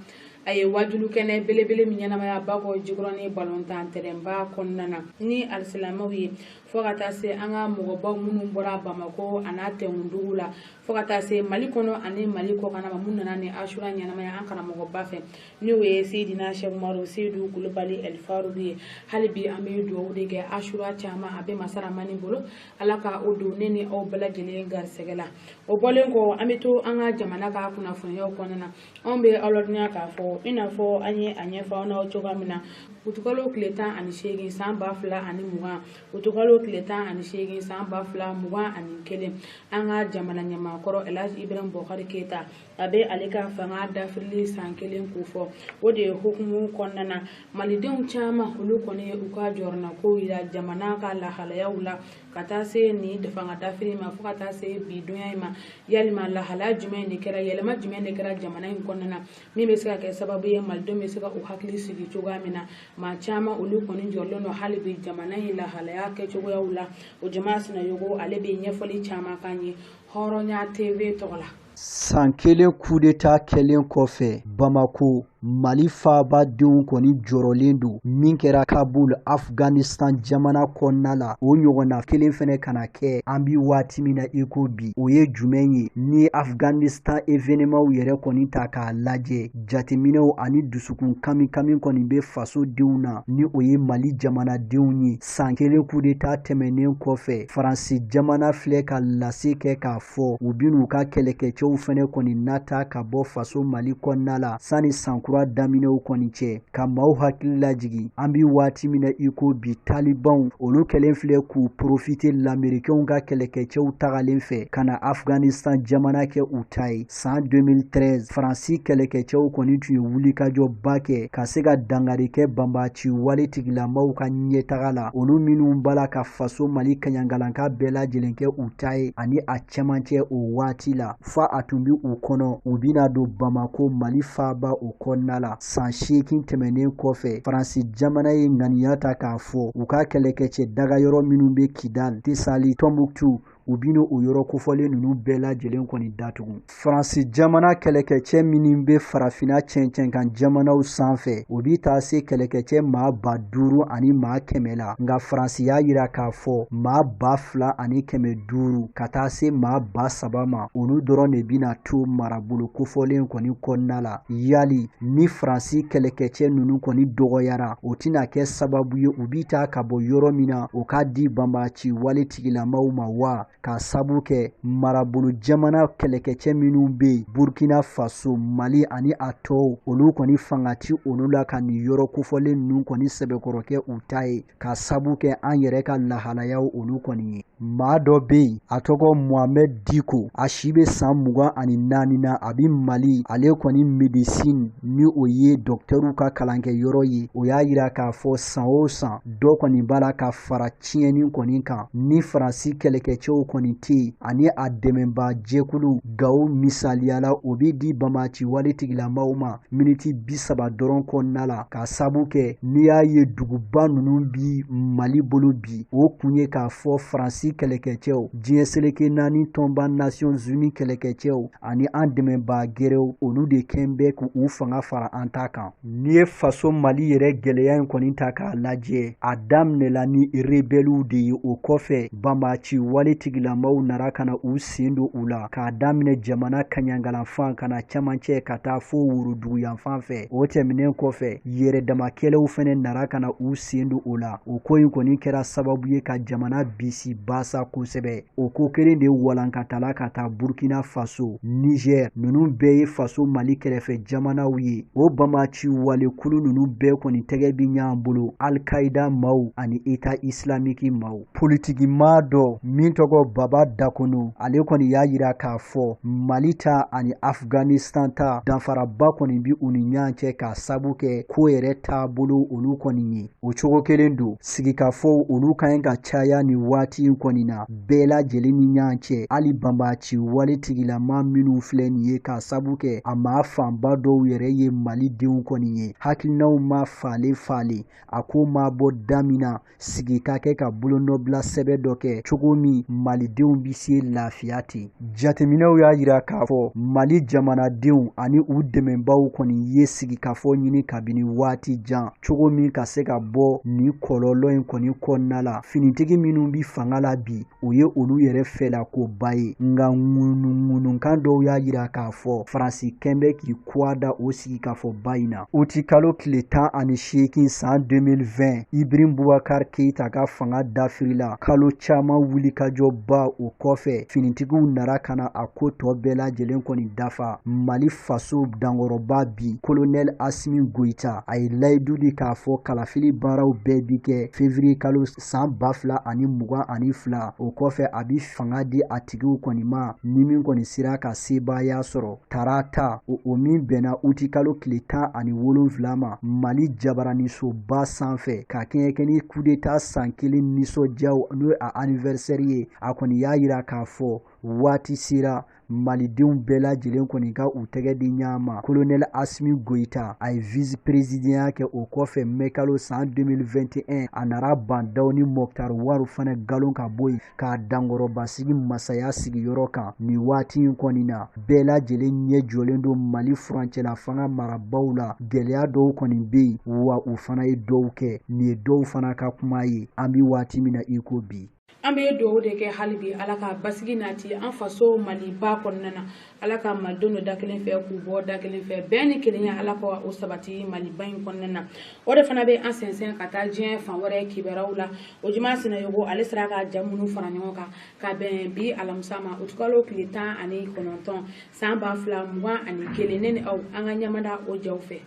a ye wajulu kɛnɛ belebele min ɲɛnamaya Bakɔ Jikɔrɔni balontan tɛrɛnba kɔnɔna na ni alisilamɛw ye, fo ka taa se an ka mɔgɔbaw minnu bɔra Bamakɔ a n'a tɛnkundugu la, fo ka taa se Mali kɔnɔ ani Mali kɔkanna ma minnu nana ni Asura ɲɛnamaya an karamɔgɔba fɛ, n'o ye Seyidina Sɛki Umaru Seyidu Kulubali El Faruk ye. Hali bi an bɛ dugawu de kɛ Asura caman a bɛ masaramani bolo, Ala ka o don ne ni aw bɛɛ lajɛlen garisɛgɛ la. O bɔlen kɔ, an bɛ to an ka jamana ka kunnafoniyaw kɔnɔna na. Anw bɛ aw ladɔnniya k'a fɔ i n'a fɔ an ye a ɲɛfɔ aw n'aw cogoya min na, utukalo tile 18 san 2020, utukalo tile 18 san 2021, an ka jamana ɲɛmaakɔrɔ El Hadji Ibrahim Boubacar Keita a bɛ ale ka fanga dafirili san kelen ko fɔ. O de ye hukumu kɔnɔna na, malidenw caman olu kɔni ye u ka jɔrɔnakow yira jamana ka lahalayaw la, ka taa se nin fanga dafiri ma fo ka taa se bi donya in ma. Yalima lahalaya jumɛn de kɛra, yɛlɛma jumɛn de kɛra jamana in kɔnɔna na min bɛ se ka kɛ sababu ye malidenw bɛ se ka u hakili sigi cogoya min na? Maa caman olu kɔni jɔlen don hali bi jamana in lahalaya kɛcogoyaw la. O Jama Sinayogo, ale bɛ ɲɛfɔli caman k'an ye Hɔrɔnya TV tɔgɔ la. San kelen coup d'état kɛlen kɔfɛ, Bamako, Mali faaba denw kɔni jɔrɔlen don. Min kɛra Kabul, Afghanistan jamana kɔnɔna la, o ɲɔgɔnna kelen fɛnɛ kana kɛ an bi waati min na i ko bi. O ye jumɛn ye? Ni ye Afghanistan événement yɛrɛ kɔni ta k'a lajɛ, jateminɛw ani dusukun kami kami kɔni bɛ fasodenw na, ni o ye Mali jamanadenw ye. San kelen coup d'état tɛmɛnen kɔfɛ, Faransi jamana filɛ ka lase kɛ k'a fɔ u bɛn'u ka kɛlɛkɛcɛw fɛnɛ kɔni nata ka bɔ faso Mali kɔnɔna la sanni sankura daminɛw kɔni cɛ. Ka maaw hakili lajigin, an bi waati min na i ko bi, talibanw olu kɛlen filɛ k'u profiter lamerikɛnw ka kɛlɛkɛcɛw tagalen fɛ ka na Afghanistan jamana kɛ u ta ye. San 2013, Faransi kɛlɛkɛcɛw kɔni tun ye wulikajɔba kɛ ka se ka dangari kɛ banbaci wale tigilamaw ka ɲɛtaga la, olu minnu b'a la ka faso Mali kaɲangalanka bɛɛ lajɛlen kɛ u ta ye ani a cɛmancɛ. O waati la fa a tun bi u kɔnɔ u bɛna don Bamako, Mali faaba, o kɔnɔna la. San 8 tɛmɛnen kɔfɛ, Faransi jamana ye ŋaniya ta k'a fɔ u ka kɛlɛkɛcɛ dagayɔrɔ minnu bɛ Kidal, Tesali, Tɔnbuktu, u bɛna o yɔrɔ kofɔlen ninnu bɛɛ lajɛlen kɔni datugu. Faransi jamana kɛlɛkɛcɛ minnu bɛ farafinna cɛncɛnkan jamanaw sanfɛ, o bi taa se kɛlɛkɛcɛ maa 5100 la. Nka Faransi y'a yira k'a fɔ maa 2500 ka taa se maa 3000 ma, olu dɔrɔn de bɛna to marabolo kofɔlen kɔni kɔnɔna la. Yali ni Faransi kɛlɛkɛcɛ ninnu kɔni dɔgɔyara, o tɛna kɛ sababu ye u bi taa ka bɔ yɔrɔ min na, o ka di banbaci wale tigilamaw ma wa? K'a sabu kɛ marabolo jamana kɛlɛkɛcɛ minnu bɛ yen, Burkina Faso, Mali ani a tɔw, olu kɔni fanga ti olu la ka nin yɔrɔ kofɔlen ninnu kɔni sɛbɛkɔrɔ kɛ u ta ye, k'a sabu kɛ an yɛrɛ ka lahalayaw olu kɔni ye. Maa dɔ bɛ yen, a tɔgɔ Mohamed Diko, a si bɛ san 24 na, a bɛ Mali. Ale kɔni médecine, ni o ye dɔkitɛriw ka kalankɛyɔrɔ ye, o y'a yira k'a fɔ san o san dɔ kɔni b'a la ka fara tiɲɛni kɔni kan ni Faransi kɛlɛkɛcɛw kɔni tɛ yen ani a dɛmɛbaa jɛkulu Gawo misaliyala, o bɛ di banbaci wale tigilamaw ma miniti 30 dɔrɔn kɔnɔna la. K'a sabu kɛ n'i y'a ye duguba ninnu bi Mali bolo bi, o kun ye k'a fɔ Faransi kɛlɛkɛcɛw, diɲɛ seleke naani tɔnba Nations Unies kɛlɛkɛcɛw ani an dɛmɛbaa gɛrɛw, olu de kɛn bɛ k'u fanga fara an ta kan. N'i ye faso Mali yɛrɛ gɛlɛya in kɔni ta k'a lajɛ, a daminɛla ni rebɛliw de ye. O kɔfɛ, banbaci wale tigilamaw nara ka na u sen don u la, k'a daminɛ jamana kaɲangalanfan ka na cɛmancɛ ka taa fo worodugu yanfan fɛ. O tɛmɛnen kɔfɛ, yɛrɛdamakɛlɛw fɛnɛ nara ka na u sen don o la. O ko in kɔni kɛra sababu ye ka jamana bisi basa kosɛbɛ. O ko kelen de walankatala ka taa Burkina Faso, Niger, ninnu bɛɛ ye faso Mali kɛrɛfɛ jamanaw ye. O banbaci wale kulu ninnu bɛɛ kɔni tɛgɛ bi ɲɔgɔn bolo, Al-Qaïda maaw ani État islamique maaw. Politiki maa dɔ min tɔgɔ Baba Dakono, ale kɔni y'a yira k'a fɔ Mali ta ani Afghanistan ta, danfaraba kɔni bi u ni ɲɔgɔn cɛ, k'a sabu kɛ ko yɛrɛ taabolo olu kɔni ye. O cogo kelen don, sigikafɔw olu ka ɲi ka caya nin waati in kɔni na bɛɛ lajɛlen ni ɲɔgɔn cɛ, hali banbaci wale tigilama minnu filɛ nin ye, k'a sabu kɛ a maa fanba dɔw yɛrɛ ye malidenw kɔni ye. Hakilinaw ma falen falen, a ko ma bɔ da min na, sigi ka kɛ ka bolonɔbila sɛbɛn dɔ kɛ cogo min malidenw bɛ se lafiya ten. Jateminɛw y'a yira k'a fɔ Mali jamanadenw ani u dɛmɛbaaw kɔni ye sigikafɔ ɲini kabini waati jan, cogo min ka se ka bɔ nin kɔlɔlɔ in kɔni kɔnɔna la. Finitigi minnu bɛ fanga la bi, o ye olu yɛrɛ fɛla koba ye. Nka ŋunuŋunukan dɔw y'a yira k'a fɔ Faransi kɛn bɛ k'i kuwa da o sigikafɔba in na. Utikalo tile 18 san 2020, Ibrahim Boubacar Keita ka fanga dafirila kalo caman wulikajɔba wulikajɔba o kɔfɛ finitigiw nara ka na a ko tɔ bɛɛ lajɛlen kɔni dafa. Mali faso dankɔrɔba bi Colonel Assimi Goïta a ye layidu di k'a fɔ kalafili baaraw bɛɛ bi kɛ février kalo san 2022. O kɔfɛ a bi fanga di a tigiw kɔni ma ni min kɔni sera ka sebaaya sɔrɔ. Tarata o min bɛnna uti kalo tile 17 ma Mali jabaranisoba sanfɛ ka kɛɲɛ ni coup d'état san kelen nisɔndiyaw n'o ye a anniversaire ye, a kɔni y'a yira k'a fɔ waati sera malidenw bɛɛ lajɛlen kɔni ka u tɛgɛ di ɲɔgɔn ma. Colonel Assimi Goïta a ye vice présidentya kɛ o kɔfɛ mai kalo san 2021 a nana Bah N'Daw ni Moctar Ouane fana galon ka bɔ yen k'a dankɔrɔbasigi masaya sigiyɔrɔ kan. Nin waati in kɔni na bɛɛ lajɛlen ɲɛ jɔlen don Mali furancɛla fanga marabaaw la. Gɛlɛya dɔw kɔni bɛ yen wa u fana ye dɔw kɛ. Nin ye dɔw fana ka kuma ye an bɛ waati min na i ko bi. An bɛ dugawu de kɛ hali bi Ala ka basigi nati an faso Maliba kɔnɔna na. Ala ka malidenw don da kelen fɛ k'u bɔ da kelen fɛ, bɛn ni kelenya Ala ka o sabati Maliba in kɔnɔna na. O de fana bɛ an sɛnsɛn ka taa diɲɛ fan wɛrɛ kibaruyaw la. O Juma Sinayogo ale sera ka ja minnu fara ɲɔgɔn kan ka bɛn bi alamisa ma utikalo tile 19 san 2021. Ne ni aw an ka ɲɛmada o jaw fɛ.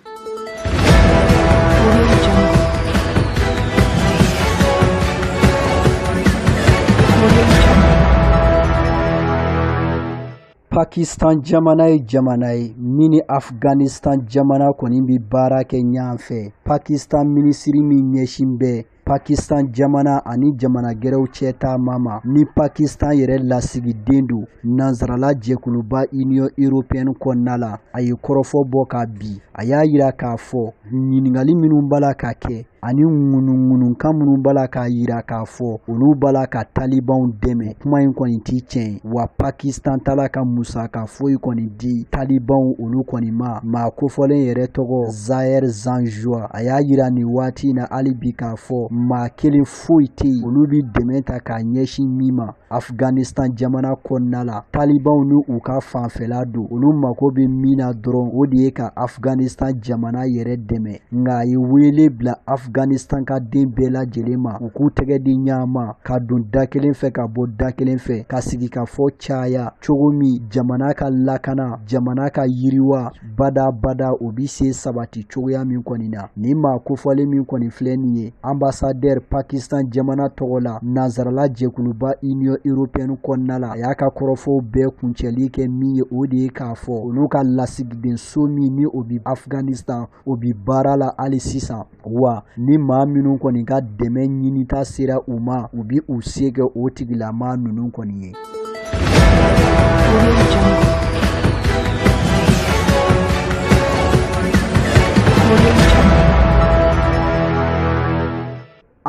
Pakistan jamana ye jamana ye min ni Afghanistan jamana kɔni bɛ baara kɛ ɲɔgɔn fɛ. Pakistan minisiri min ɲɛsin bɛ Pakistan jamana ani jamana gɛrɛw cɛ taama ma ni Pakistan yɛrɛ lasigiden don nansarala jɛkuluba Union européenne kɔnɔna la, a ye kɔrɔfɔ bɔ ka bi. A y'a yira k'a fɔ ɲininkali minnu b'a la ka kɛ ani ŋunuŋunukan minnu b'a la k'a yira k'a fɔ olu b'a la ka talibanw dɛmɛ, kuma in kɔni ti tiɲɛ wa Pakistan t'a ka musaka foyi kɔni di talibanw olu kɔni ma. Maa kofɔlen yɛrɛ tɔgɔ Zahir Janjua, a y'a yira nin waati in na hali bi k'a fɔ maa kelen foyi tɛ yen olu bi dɛmɛ ta k'a ɲɛsin min ma Afghanistan jamana kɔnɔna la. Talibanw ni u ka fanfɛla don, olu mako bɛ min na dɔrɔn o de ye ka Afghanistan jamana yɛrɛ dɛmɛ. Nka a ye wele bila Afghanistan ka den bɛɛ lajɛlen ma u k'u tɛgɛ di ɲɔgɔn ma ka don da kelen fɛ ka bɔ da kelen fɛ, ka sigi ka fɔ caya cogo min jamana ka lakana, jamana ka yiriwa badabada o bi se sabati cogoya min kɔni na. Nin maa kofɔlen min kɔni filɛ nin ye ambassadeur Pakistan jamana tɔgɔ la nansarala jɛkuluba Union européenne kɔnɔna la, a y'a ka kɔrɔfɔw bɛɛ kuncɛli kɛ min ye o de ye k'a fɔ olu ka lasigidenso min ni o bi Afghanistan o bi baara la hali sisan, wa ni maa minnu kɔni ka dɛmɛ ɲinita sera u ma u bi u se kɛ o tigilamaa ninnu kɔni ye.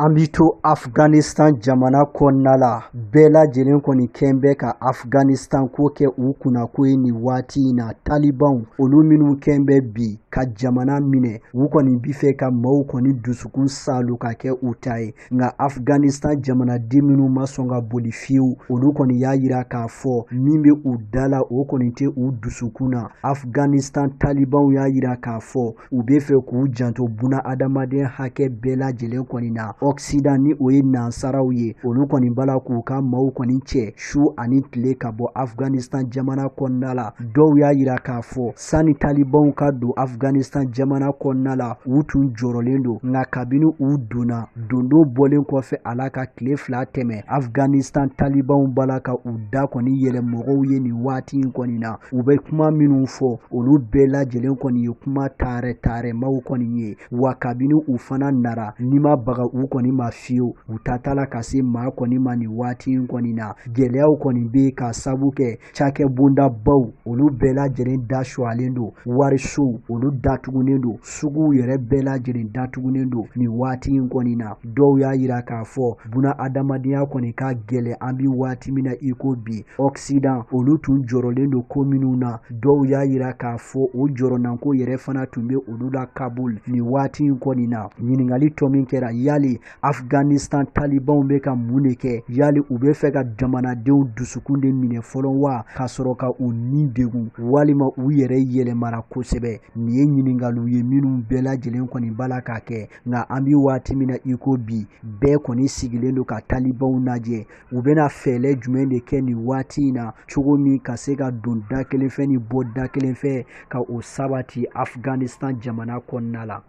An bi to Afghanistan jamana kɔnɔna la, bɛɛ lajɛlen kɔni kɛn bɛ ka Afghanistan ko kɛ u kunnako ye nin waati in na. Talibanw olu minnu kɛn bɛ bi ka jamana minɛ, u kɔni bi fɛ ka maaw kɔni dusukun saalo ka kɛ u ta ye. Nka Afghanistan jamanaden minnu ma sɔn ka boli fiyewu, olu kɔni y'a yira k'a fɔ min bɛ u da la o kɔni tɛ u dusukun na. Afghanistan talibanw y'a yira k'a fɔ u bɛ fɛ k'u janto buna adamaden hakɛ bɛɛ lajɛlen kɔni na. Occident ni o ye nansaraw ye, olu kɔni b'a la k'u ka maaw kɔni cɛ su ani tile ka bɔ Afghanistan jamana kɔnɔna la. Dɔw y'a yira k'a fɔ sani talibanw ka don Afghanistan jamana kɔnɔna la u tun jɔrɔlen don, nka kabini u donna dondo bɔlen kɔfɛ a la ka tile 2 tɛmɛ, Afghanistan talibanw b'a la ka u da kɔni yɛlɛ mɔgɔw ye nin waati in kɔni na. U bɛ kuma minnu fɔ olu bɛɛ lajɛlen kɔni ye kuma taarɛ taarɛmaw kɔni ye, wa kabini u fana nara n'i ma baga u kɔni ma fiyewu, u ta t'a la ka se maa kɔni ma nin waati in kɔni na. Gɛlɛyaw kɔni bɛ yen k'a sabu kɛ cakɛbondabaw olu bɛɛ lajɛlen da suwalen don, warisow olu datugunen don, suguw yɛrɛ bɛɛ lajɛlen datugunen don nin waati in kɔni na. Dɔw y'a yira k'a fɔ buna adamadenya kɔni ka gɛlɛn an bi waati min na i ko bi. Occident olu tun jɔrɔlen don ko minnu na, dɔw y'a yira k'a fɔ o jɔrɔnanko yɛrɛ fana tun bɛ olu la Kabul nin waati in kɔni na. Ɲininkali tɔ min kɛra, yali Afghanistan talibanw bɛ ka mun de kɛ? Yali u bɛ fɛ ka jamanadenw dusukun de minɛ fɔlɔ wa, ka sɔrɔ ka u ni degun, walima u yɛrɛ yɛlɛmara kosɛbɛ? Nin ye ɲininkaliw ye minnu bɛɛ lajɛlen kɔni b'a la ka kɛ. Nka an bɛ waati min na i ko bi, bɛɛ kɔni sigilen don ka talibanw lajɛ, u bɛna fɛɛrɛ jumɛn de kɛ nin waati in na, cogo min ka se ka don da kelen fɛ ni bɔ da kelen fɛ ka o sabati Afghanistan jamana kɔnɔna la.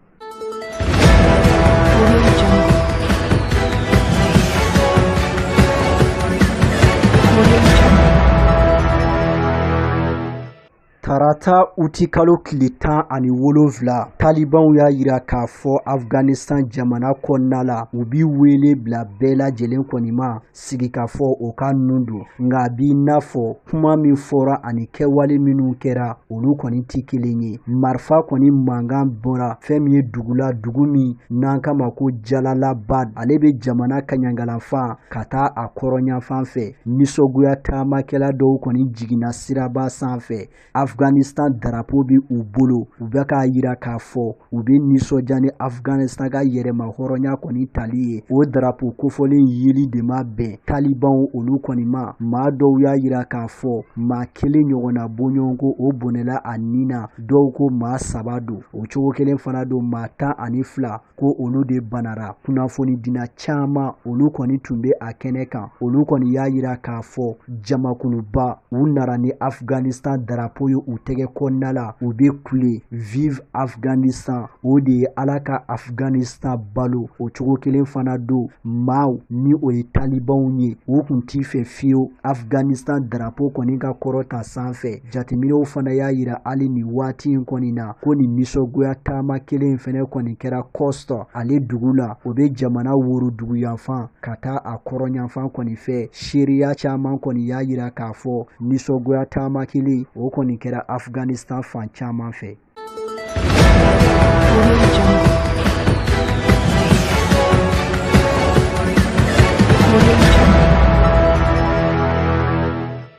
Tarata utikalo tile 17, talibanw y'a yira k'a fɔ Afghanistan jamana kɔnɔna la, u bi wele bila bɛɛ lajɛlen kɔni ma sigikafɔ o ka nun don. Nka a b'i n'a fɔ kuma min fɔra ani kɛwale minnu kɛra, olu kɔni tɛ kelen ye. Marifa kɔni mankan bɔra fɛn min ye dugu la, dugu min n'an kama ko Jalalabad, ale bɛ jamana kaɲangalanfan ka taa a kɔrɔnyanfan fɛ. Nisɔngoya taamakɛla dɔw kɔni jiginna siraba sanfɛ. Afghanistan darapo bɛ u bolo, u bɛ k'a yira k'a fɔ u bɛ nisɔndiya ni Afghanistan ka yɛrɛma hɔrɔnya kɔni tali ye. O darapo kofɔlen yeli de ma bɛn talibanw olu kɔni ma. Maa dɔw y'a yira k'a fɔ maa kelen ɲɔgɔnna bɔɲɔgɔnko o bɔnɛla a nin na, dɔw ko maa 3 don. O cogo kelen fana don, maa 12 ko olu de banara. Kunnafonidina caman olu kɔni tun bɛ a kɛnɛ kan, olu kɔni y'a yira k'a fɔ jamakuluba u nara ni Afghanistan darapo ye u tɛgɛ kɔnɔna la, u bɛ kule vive Afghanistan, o de ye Ala ka Afghanistan balo. O cogo kelen fana don, maaw ni o ye talibanw ye, u kun t'i fɛ fiyewu Afghanistan darapo kɔni ka kɔrɔta sanfɛ. Jateminɛw fana y'a yira hali nin waati in kɔni na ko nin nisɔngoya taama kelen in fɛnɛ kɔni kɛra Khost ale dugu la, o bɛ jamana woroduguyanfan ka taa a kɔrɔnyanfan kɔni fɛ. Seereya caman kɔni y'a yira k'a fɔ nisɔngoya taama kelen o kɔni kɛra Afghanistan fan caman fɛ.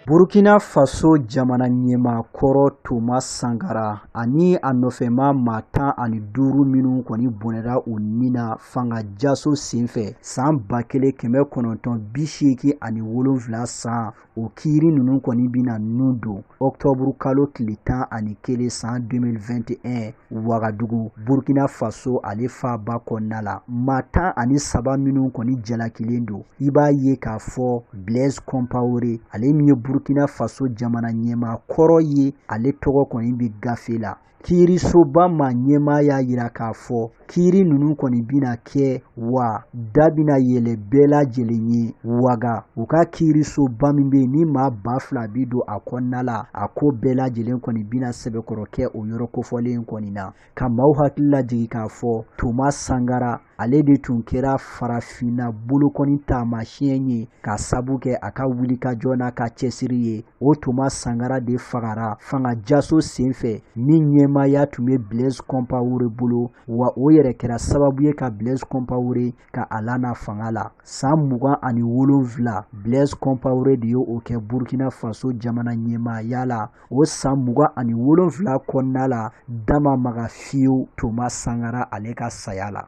Burkina Faso jamana ɲɛmaa kɔrɔ Thomas Sankara ani a nɔfɛma maa 15 minnu kɔni bɔnɛra u ni na fanga jaso senfɛ san 1987 san, o kiiri ninnu kɔni bɛna nun don octobre kalo tile 11 san 2021 Wagadugu, Burkina Faso ale faaba kɔnɔna la. Maa 13 minnu kɔni jalakilen don, i b'a ye k'a fɔ Blaise Compaoré, ale min ye Burkina Faso jamana ɲɛmaa kɔrɔ ye, ale tɔgɔ kɔni bɛ gafe la. Kiirisoba maa ɲɛmaa y'a yira k'a fɔ kiiri ninnu kɔni bɛna kɛ, wa da bɛna yɛlɛ bɛɛ lajɛlen ye. Waga u ka kiirisoba min bɛ yen ni maa 2000 bi don a kɔnɔna la, a ko bɛɛ lajɛlen kɔni bɛna sɛbɛkɔrɔ kɛ o yɔrɔ kofɔlen kɔni na. Ka maaw hakili lajigin k'a fɔ Thomas Sankara ale de tun kɛra farafinna bolokɔni taamasiyɛn ye ka sabu kɛ a ka wulikajɔ n'a ka cɛsiri ye. O Thomas Sankara de fagara fanga jaso senfɛ min ɲɛmaaya tun bɛ Blaise Compaoré bolo, wa o yɛrɛ kɛra sababu ye ka Blaise Compaoré ka a lana fanga la. San 27 Blaise Compaoré de ye o kɛ Burkina Faso jamana ɲɛmaaya la. O san 27 kɔnɔna la, da ma maga fiyewu Thomas Sankara ale ka saya la.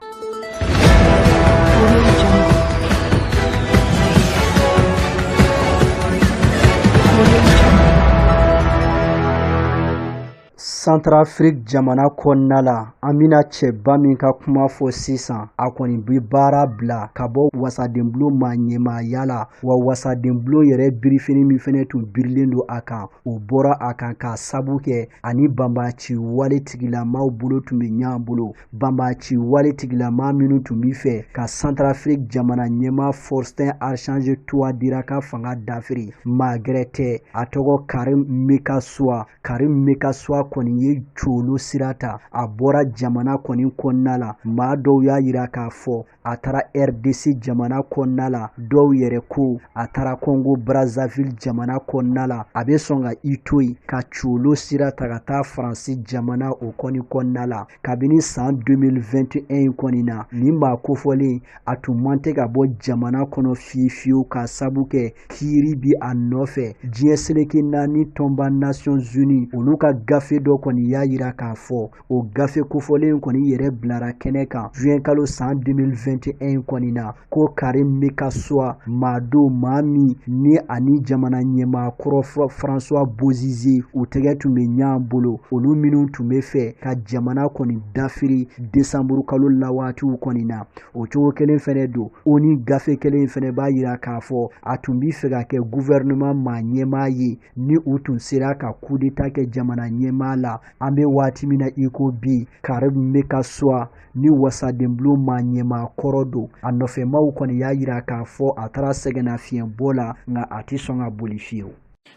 Centrafrique jamana kɔnɔna la, an bɛna cɛba min ka kuma fɔ sisan, a kɔni bɛ baara bila ka bɔ wasadenbulon maa ɲɛmaaya la, wa wasadenbulon yɛrɛ birifini min fɛnɛ tun birilen don a kan, o bɔra a kan k'a sabu kɛ ani banbaanci wale tigilamaw bolo tun bɛ ɲɔgɔn bolo. Banbaanci wale tigilama minnu tun bɛ fɛ ka Centrafrique jamana ɲɛmaa Faustin Archange Touadéra ka fanga dafiri, maa gɛrɛ tɛ, a tɔgɔ Karim Meckassoua. Karim Meckassoua kɔni ye colo sira ta, a bɔra jamana kɔni kɔnɔna la. Maa dɔw y'a yira k'a fɔ a taara RDC jamana kɔnɔna la, dɔw yɛrɛ ko a taara Congo Brazzaville jamana kɔnɔna la. A bɛ sɔn ka i to yen ka colo sira ta ka taa Faransi jamana o kɔni kɔnɔna la. Kabini san 2021 in kɔni na, nin maa kofɔlen a tun man tɛ ka bɔ jamana kɔnɔ fiyewu fiyewu k'a sabu kɛ kiiri bi a nɔfɛ. Diɲɛ seleke naani tɔnba Nations Unies olu ka gafe dɔ kɔni y'a yira k'a fɔ o gafe kofɔlen kɔni yɛrɛ bilara kɛnɛ kan juin kalo san 2021 kɔni na, ko Karim Meckassoua maa don, maa min ni ani jamana ɲɛmaa kɔrɔ François Bozizé u tɛgɛ tun bɛ ɲɔgɔn bolo, olu minnu tun bɛ fɛ ka jamana kɔni dafiri desanburu kalo lawaatiw kɔni na. O cogo kelen fɛnɛ don, ONU gafe kelen fɛnɛ b'a yira k'a fɔ a tun bɛ fɛ ka kɛ gouvernement maa ɲɛmaa ye ni u tun sera ka coup d'état kɛ jamana ɲɛmaa la. An bɛ waati min na i ko bi, Karim Meckassoua ni wasadenbulon maa ɲɛmaa kɔrɔ don, a nɔfɛmaw kɔni y'a yira k'a fɔ a taara sɛgɛnnafiɲɛbɔ la, nka a tɛ sɔn ka boli fiyewu.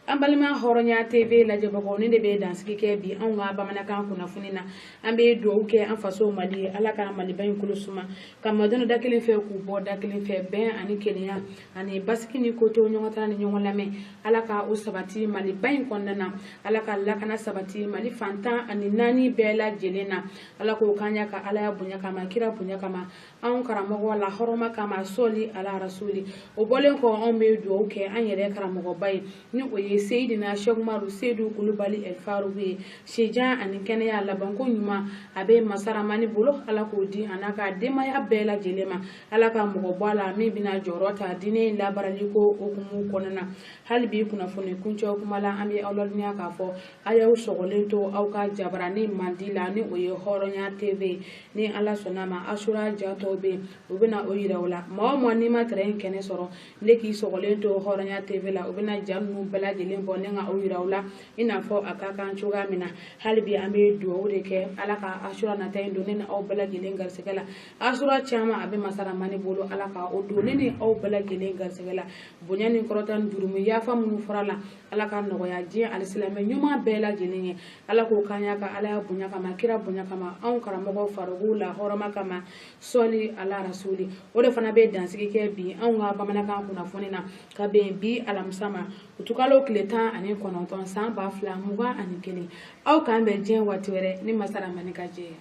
An balima Hɔrɔnya TV lajɛbagaw, ne de bɛ dansigi kɛ bi anw ka bamanankan kunnafoni na. An bɛ dugawu kɛ an faso Mali ye, Ala ka Maliba in kolo suma, ka mɔdenw da kelen fɛ k'u bɔ da kelen fɛ, bɛn ani kelenya ani basigi ni koto ɲɔgɔn tara ni ɲɔgɔn lamɛn, Ala ka o sabati Maliba in kɔnɔna na. Ala ka lakana sabati Mali fan 14 bɛɛ lajɛlen na. Ala k'o k'an ɲɛ ka Ala ya bonya kama, kira bonya kama, anw karamɔgɔ la hɔrɔma kama, sɔli ala rasuli. O bɔlen kɔ, anw bɛ dugawu kɛ an yɛrɛ karamɔgɔba ye, ni o ye Seyidina Cheikh Umaru Seydou Kulubali El Farouk ye. Sijan ani kɛnɛya labanko ɲuman a bɛ masaramani bolo, Ala k'o di a n'a ka denbaya bɛɛ lajɛlen ma. Ala ka mɔgɔ bɔ a la min bɛna jɔyɔrɔ ta diinɛ in labaarali ko hukumu kɔnɔna na. Hali bi kunnafoni kuncɛ kuma la, an bɛ aw ladɔnniya k'a fɔ a y'aw sɔgɔlen to aw ka jabaranin mandi la, ni o ye Hɔrɔnya TV. Ni Ala sɔnna ma, Asura jatɔw bɛ yen, u bɛna o yira o la. Maa o maa n'i ma tɛrɛ in kɛnɛ sɔrɔ, ne k'i sɔgɔlen to Hɔrɔnya TV la, u bɛna ja ninnu bɛɛ lajɛlen bɔ ne ka o yira o la, i n'a fɔ a ka kan cogoya min na. Hali bi an bɛ dugawu de kɛ, Ala ka Asura nata in don ne ni aw bɛɛ lajɛlen garisɛgɛ la. Asura caman a bɛ masaramani bolo, Ala ka o don ne ni aw bɛɛ lajɛlen garisɛgɛ la. Bonya ni kɔrɔta ni jurumu yafa minnu fɔra la, Ala ka nɔgɔya diɲɛ alisilamɛ ɲuman bɛɛ lajɛlen ye. Ala k'o k'an ya ka Ala ya bonya kama, kira bonya kama, anw karamɔgɔ Farouk la hɔrɔma kama, sɔli ala rasuli. O de fana bɛ dansigi kɛ bi anw ka bamanankan kunnafoni na, ka bɛn bi alamisa ma, utukalo tile 19 san 2021. Aw k'an bɛn diɲɛ waati wɛrɛ ni masaramani ka jɛ ye.